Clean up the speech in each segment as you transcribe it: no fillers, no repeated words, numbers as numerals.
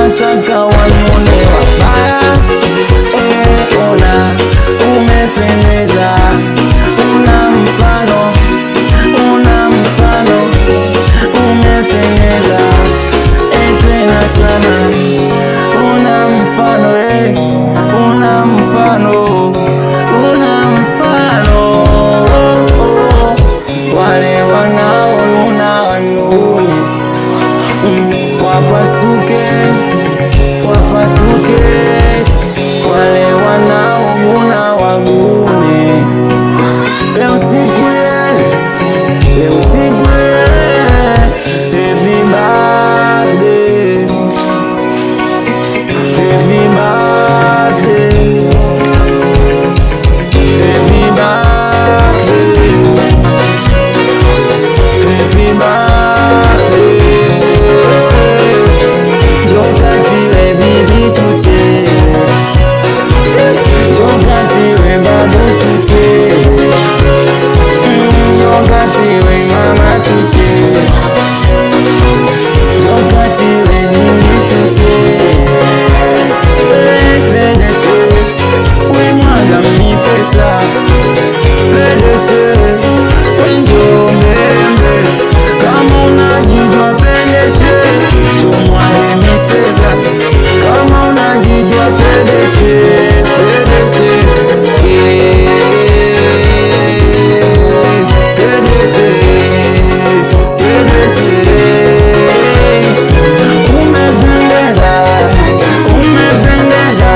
Wanataka wanune wabaya. Ona umependeza, una mfano, una mfano, umependeza, tena sana, una mfano, una mfano, una mfano. Wale wanaonuna wanune, wapasuke, wapasuke, wale wanaoguna wagune. Leo siku ye, leo siku ye, happy birthday, happy birthday, happy birthday, happy birthday. Njoo katiwe bibi tucheze, njoo katiwe babu tucheze, njoo katiwe mama tucheze, njoo katiwe bibi tucheze. PDG, we mwaga mi pesa. PDG, we njoo mbele mbele. Kama unajijua PDG, njoo mwage mi pesa. Kama unajijua PDG, PDG, PDG, PDG. Umependeza, umependeza,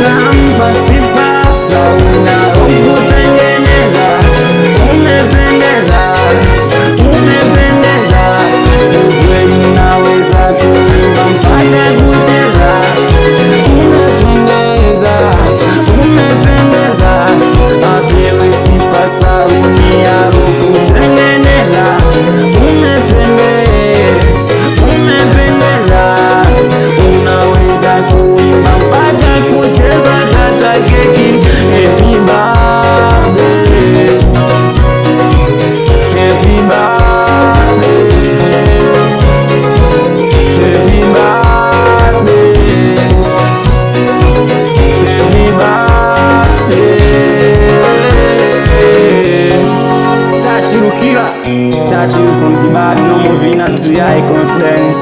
nampa sifa za unaokutengeneza. Umependeza, umependeza, ukweli naweza kuimba mpaka kucheza. Umependeza, umependeza, apewe sifa sauni ya kukutengeneza. Umependeza, unaweza kuimba mpaka kucheza, kata keki. Happy birthday, happy birthday, happy birthday, happy birthday. Stachiru killer, Stachiru from the bad, no more Vina, high confidence.